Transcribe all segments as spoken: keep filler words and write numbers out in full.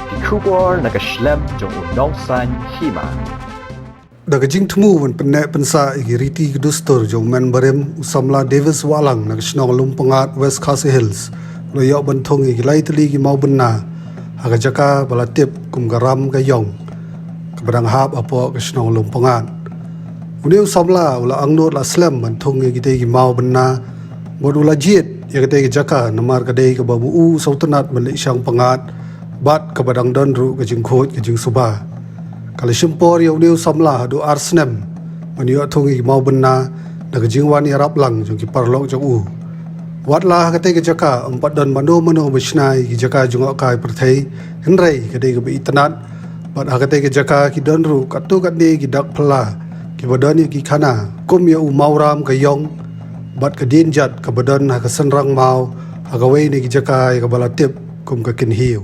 Ki khubor na ka shlem jong u nongsan hima. Da ka jingthmu ban pynneh pynsah ïa ki riti ki dustur jong u men barim, u samla Davis Wahlang na ka shnong Lumpyngngad, West Khasi Hills, u la ïoh ban thung ïa ki lai tylli ki mawbynna ha ka jaka ba la tip kum ka Ram ka Ïong, kaba dang hap hapoh ka shnong Lumpyngngad. Une u samla u la angnud la slem ban thung ïa kitei ki mawbynna, bad u la jied ïa katei ka jaka namar ka dei kaba ma u u sngewtynnat ban leit shong pyngngad bad kaba dang don ruh ka jingkhuid ka jingsuba. Ka la shim por ïa une u samla haduh ar snem ban ïoh thung ïa ki mawbynna na ka jingwan ïarap lang jong ki paralok jong u. Wat la ha katei ka jaka ym pat don mano mano ba shna ïa ki jaka jngohkai pyrthei, hynrei ka dei kaba itynnat. Bad ha katei ka jaka ki don ruh katto katne ki dak phylla kiba don ïa ki khana kum ïa u mawram ka Ïong bad ka dienjat kaba don ha ka synrang maw ha kawei na ki jaka ïa kaba la tip kum ka Kynhiew.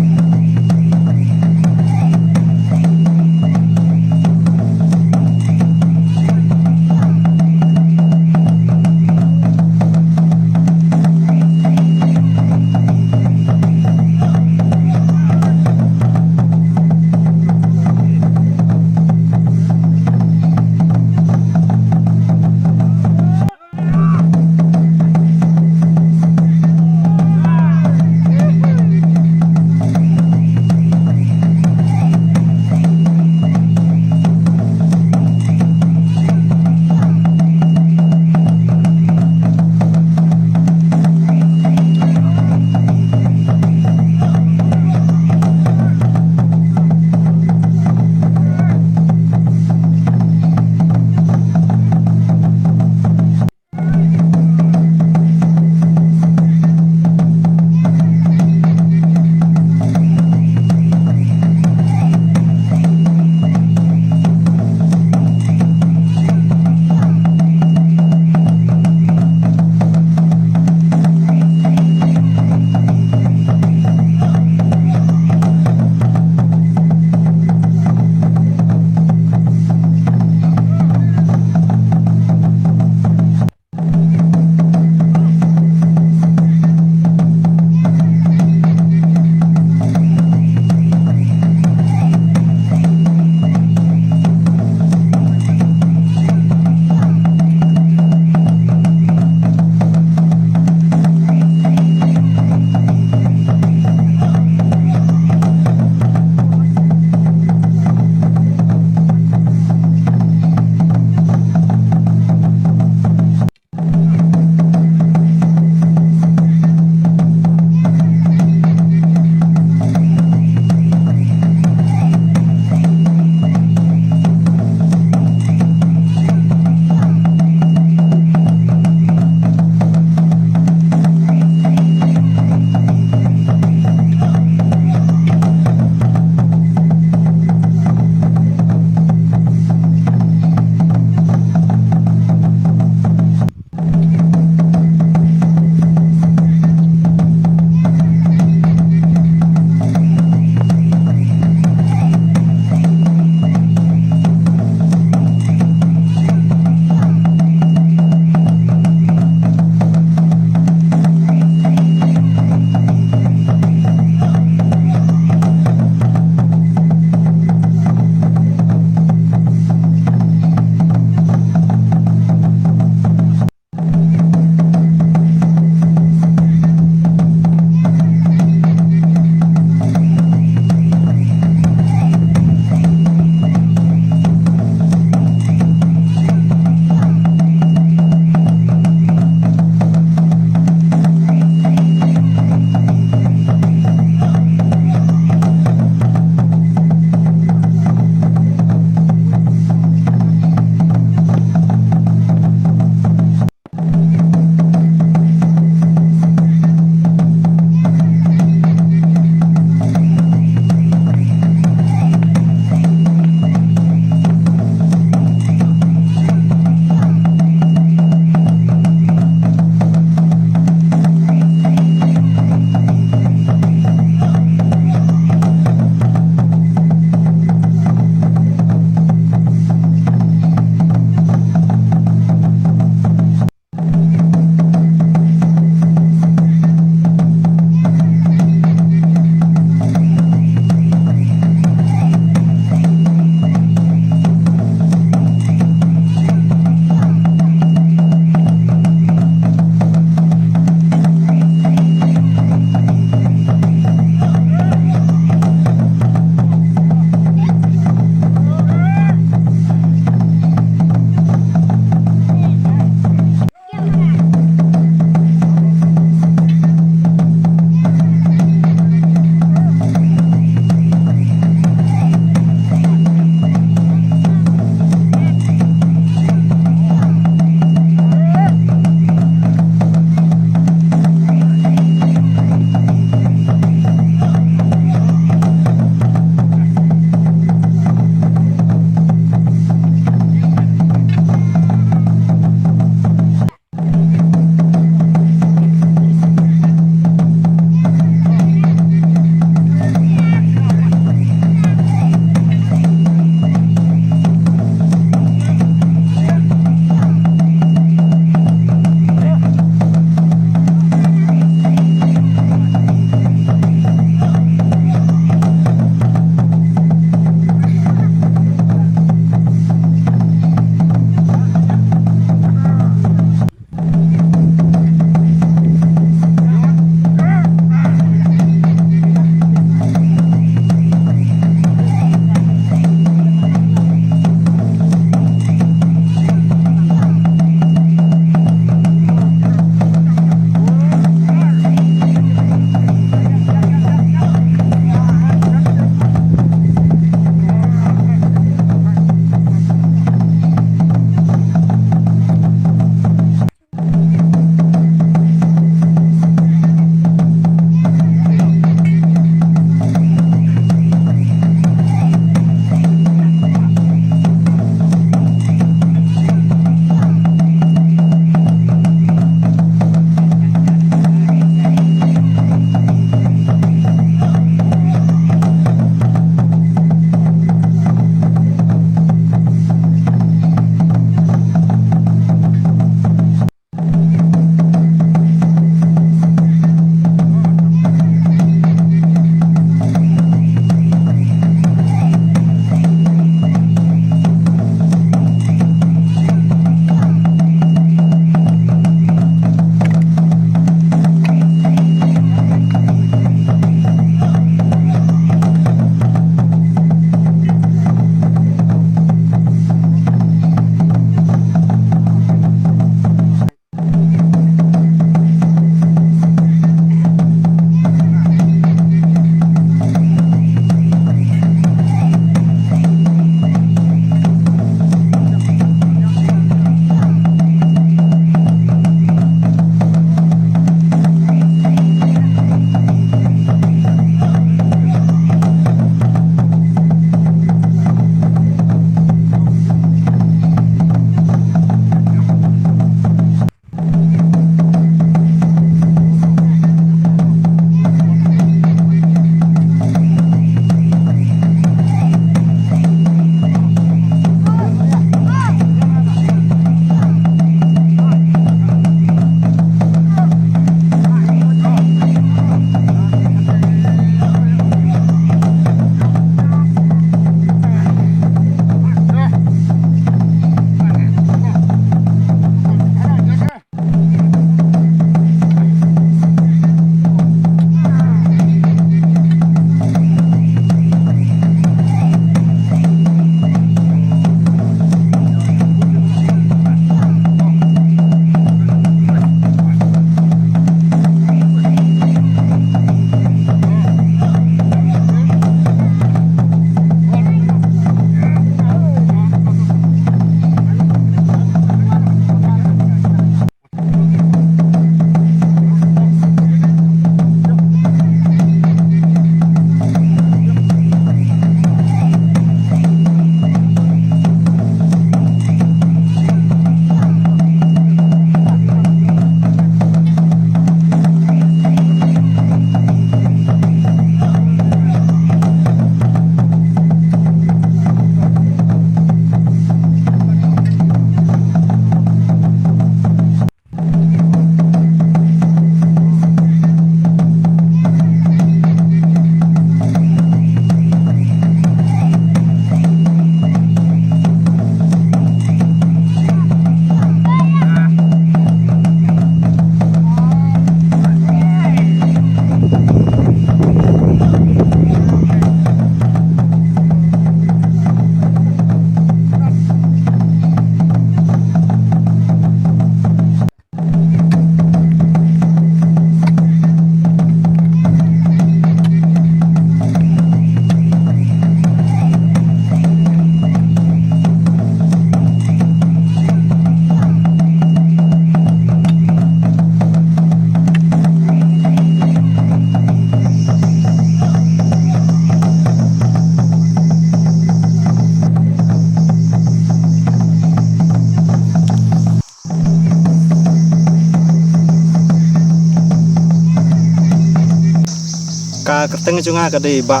Teng jong nga ka dei Bah,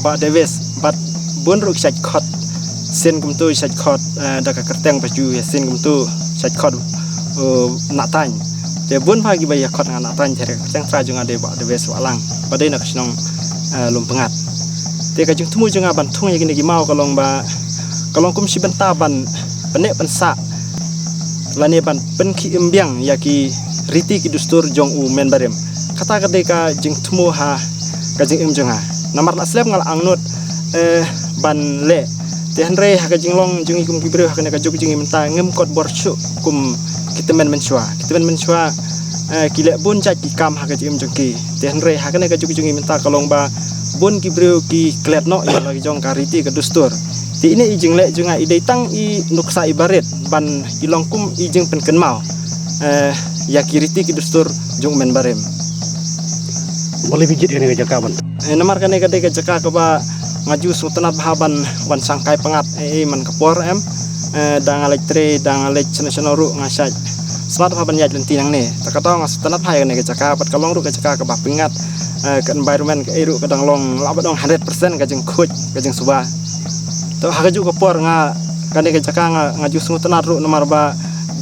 Bah Davis, bad bun ruh ki shait khot sien kumtu, shait khot, eh, da ka kyrteng ba ju ïa sien kumtu, shait khot, eh, Nahtaiñ. Te bun bha kiba ïa khot nga Nahtaiñ, te ka kyrteng trai jong nga dei Bah Davis Wahlang, ba dei na ka shnong, eh, Lumpngat. Te ka jingthmu jong nga ban thung ïa kine ki maw ka long ba, ka long kum shi bynta ban pynneh pynsah lane ban pynkhie im biang ïa ki riti ki dustur jong u Mynbarim. Kata ka dei ka jingthmu ha ka jingim jong nga. Namar la slem nga la angnud, eh, ban leh. Te hynrei ha ka jinglong jong ngi kum ki briew ha kane ka juk jong ngi mynta ngim kot bor shuh kum ki tymmen mynshuwa. Ki tymmen mynshuwa, eh, ki leh bun jait ki kam ha ka jingim jong ki. Te hynrei ha kane ka juk jong ngi mynta ka long ba bun ki briew ki klet noh ïa la ki jong ka riti ka dustur. Te ine i jingleh jong nga i dei tang i nuksa iba rit ban i long kum i jingpynkynmaw, eh, ïa ki riti ki dustur jong u Mynbarim. Balei phi jied ïa kane ka jaka ban? Eh, namar kane ka dei ka jaka kaba nga ju sngewtynnat bha ban wan shang kai pyngngad, eh, eh, man ka por em. Eh, da nga leit trei, da nga leit shano shano ruh nga shait sngewtynnat bha ban ïaid lynti nangne. Te kata nga sngewtynnat bha ïa kane ka jaka, bad ka long ruh ka jaka kaba pyngngad, eh, ka environment kaei ruh ka dang long lah ban ong hundred percent ka jingkhuid, ka jingsuba. To ha kajuh ka por nga, kane ka jaka nga, nga ju sngewtynnat ruh namar ba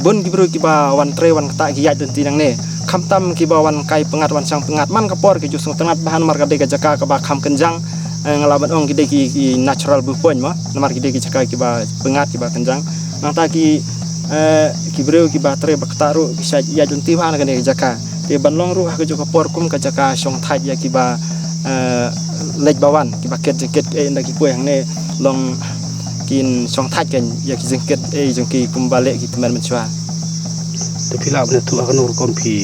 bun ki briew kiba wan trei wan ktah ki ïaid lynti nangne. Khamtam kiba wan kai pyngngad wan shang pyngngad man ka por ki ju sngewtynnat bha namar ka dei ka jaka kaba kham kynjang, eh, nga lah ban ong ki dei ki, ki natural viewpoint mo. Namar ki dei ki jaka kiba pyngngad kiba kynjang. Nangta ki, eh, ki briew kiba trei ba ktah ruh ki shait ïaid lynti bha na kane ka jaka. Te ban long ruh ha kajuh ka por kum ka jaka shongthait ïa kiba, eh, leit ba wan, kiba kit jingkit, eh, ynda ki poi hangne long kin shongthait kan ïa ki jingkit, eh, jong ki kumba leh ki tymmen mynshuwa. Te phi lah ban ïathuh ha kano rukom phi,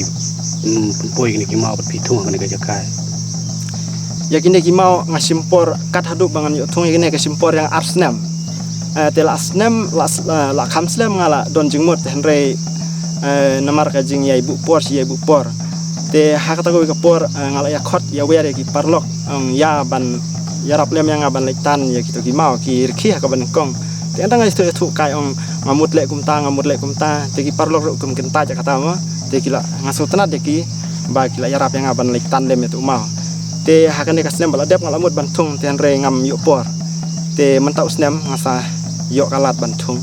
mm, pynpoi kine ki maw bad phi thung ha kane ka jaka? Ïa kine ki maw nga shim por kat haduh ba ngan ïoh thung ïa kine ka shim por ïa nga ar snem. Eh, te la snem, la s-, eh, la kham slem nga la don jingmut, hynrei, eh, namar ka jingïai buh por, shi ïai buh por. Te ha kata kawei ka por, eh, nga la ïa khot, ïa wer ïa ki paralok, ong ïa ban, ïarap lem ïa nga ban leit tan ïa kito ki maw, ki rkhie ha kaba nyngkong. Te ynda nga ïathuh ïathuh kai ong nga mut leh kumta, nga mut leh kumta. Te ki paralok ruh kim kyntait ïa kata mo. Te ki la, nga sngewtynnat ïa ki ba ki la ïarap ïa nga ban leit tan lem ïa uto u maw. Te ha kane ka snem ba la dep nga la mut ban thung, te hynrei ngam ïoh por. Te mynta u snem nga sa ïoh ka lad ban thung.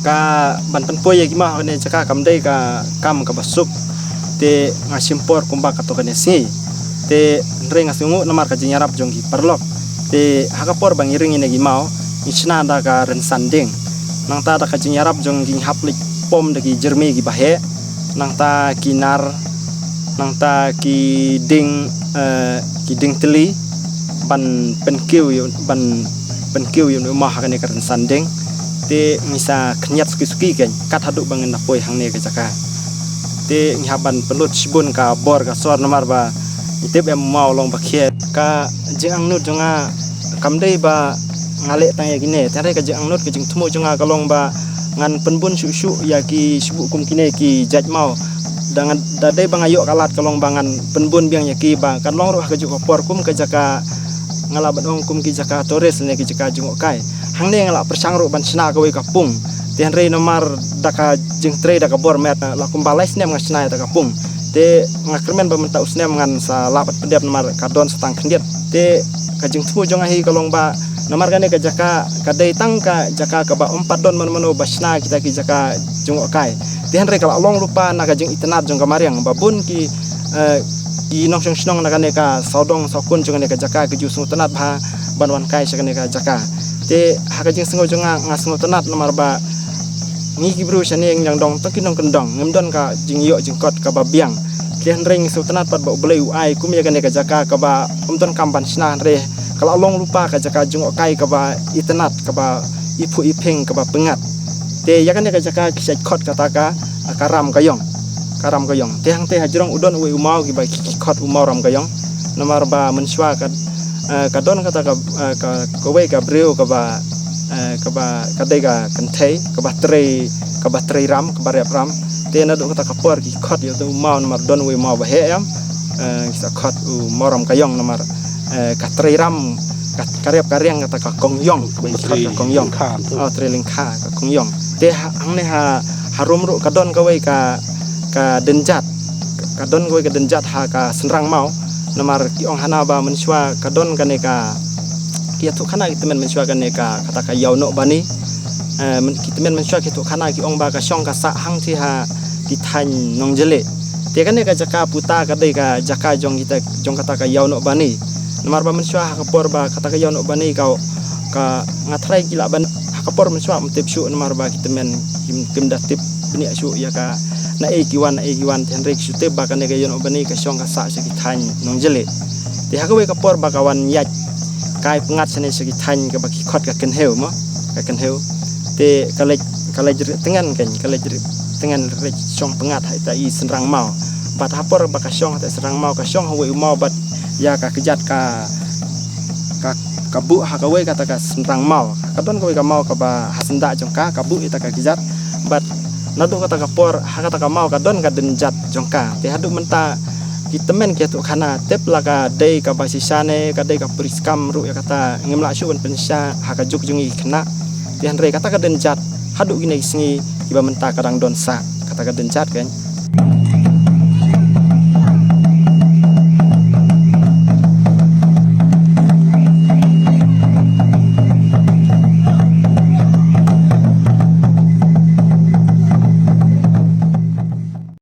Ka ban pynpoi ïa ki maw ha kane ka jaka kam dei ka kam kaba suk. Te nga shim por kumba kato kane ka sngi. Te hynrei nga sngewnguh namar ka jingïarap jong ki paralok. Te ha ka por ba ngi ring ïa kine ki maw, ngi shna da ka rynsan dieng. Nangta da ka jingïarap jong ngi ngi hap leit pom da ki jyrmi kiba heh. Nangta ki nar, nangta ki dieng, eh, ki dieng tylli, ban pynkiew ïa u, ban pynkiew ïa u maw ha kane ka rynsan dieng. Te ngi sa khynñiat suki suki kan, kat haduh ba ngin da poi hangne ka jaka. Te ngi hap ban pynlut shibun ka bor ka sor namar ba ngi tip em u maw long ba khie. Ka jingangnud jong nga kam dei ba nga leh tang ïa kine, te hynrei ka jingangnud ka jingthmu jong nga ka long ba ngan pynbun shuh shuh ïa ki shibun kum kine ki jait maw. Da nga, da dei ba nga ïoh ka lad ka long ba ngan pynbun biang ïa ki ba kan long ruh ha kajuh ka por kum ka jaka, nga lah ban ong kum ki jaka tourist ne ki jaka jngohkai. Hangne nga la pyrshang ruh ban shna kawei ka pung. Te hynrei namar da ka jingtrei da ka bor met, la kumba lai snem nga shna ïa ka pung. Te nga kyrmen ba mynta u snem ngan sa lah ban pyndep namar ka don sa tang khyndiat. Te ka jingthmu jong nga hi ka long ba namar kane ka jaka ka dei tang ka jaka kaba ym pat don mano mano ba shna kita ki jaka jngohkai. Te hynrei ka la long lypa na ka jingitynnad jong ka mariang ba bun ki, eh, ki nongshong shnong na kane ka sawdong sawkun jong kane ka jaka ki ju sngewtynnad bha ban wan kai sha kane ka jaka. Te ha ka jingsngew jong nga, nga sngewtynnad namar ba ngi ki briew shane ngi dang don tang ki nongkyndong, ngim don ka jingïoh jingkot kaba biang. Te hynrei ngi sngewtynnad pat ba U Blei u ai kum ïa kane ka jaka kaba ym don kam ban shna, hynrei ka la long lypa ka jaka jngohkai kaba itynnad, kaba iphuh iphieng, kaba pyngngad. Te ïa kane ka jaka ki shait khot kata ka, ka Ram Ka Ïong. Ka Ram Ka Ïong. Te hangte hajrong u don uwei u maw kiba ki, ki khot u maw Ram Ka Ïong. Namar ba mynshuwa ka, eh, ka don kata ka, eh, ka, kawei ka briew kaba, eh, kaba, ka dei ka kynthei, kaba trei, kaba trei ram, kaba rep ram. Te naduh kata ka por ki khot ïa u maw namar don uwei u maw ba heh em. Eh, ki sa khot u maw Ram Ka Ïong namar, eh, ka trei ram, ka, ka rep ka riang kata ka kong ïong, kaba ki khot ka kong ïong. Lyngkha, tu. Oh, trei lyngkha, ka kong ïong. Te ha, hangne ha, harum ruh ka don kawei ka, ka dynjat. Ka don kawei ka dynjat ha ka synrang maw. Namar ki ong hana ba mynshuwa ka don kane ka, ki ïathuh khana ki tymmen mynshuwa kane ka, kata ka Ïaw Noh Bani. Eh, men-, ki tymmen mynshuwa ki ïathuh khana ki ong ba ka shong ka sah hangtei ha ki thaiñ Nongjylliew. Te kane ka jaka puta ka dei ka jaka jong kita, jong kata ka Ïaw Noh Bani. Namar ba mynshuwa ha ka por ba kata ka Ïaw Noh Bani ka, ka nga tharai ki lah ban, ha ka por mynshuwa ym tip shuh namar ba ki tymmen kim, kim da tip bniah shuh ïa ka naei ki wan, naei ki wan, te hynrei ki shu tip ba kane ka Ïaw Noh Bani ka shong ka sah sha ki thaiñ Nongjylliew. Te ha kawei ka por ba ka wan ïaid kai pyngngad shane sha ki thaiñ kaba ki khot ka Kynhew mo, ka Kynhew. Te ka leit, ka leit rieh tngen kein, ka leit rieh tngen, leit shong pyngngad ha ita i shynrang maw. Bad ha por ba ka shong ha ita i shynrang maw, ka shong ha uwei u maw bad ïa ka kjat ka, ka, ka buh ha kawei kata ka shynrang maw. Ka don kawei ka maw kaba ha syndah jong ka, ka buh ïa kata ka kjat. Bad naduh kata ka por ha kata ka maw ka don ka dynjat jong ka. Te haduh mynta ki tymmen ki ïathuh khana, tip la ka dei kaba shisha ne ka dei ka puriskam ruh ïa kata, ngim lah shuh ban pynshisha ha ka juk jong ngi ki khynnah. Te hynrei kata ka dynjat haduh kine ki sngi kiba mynta ka dang don sah kata ka dynjat kein.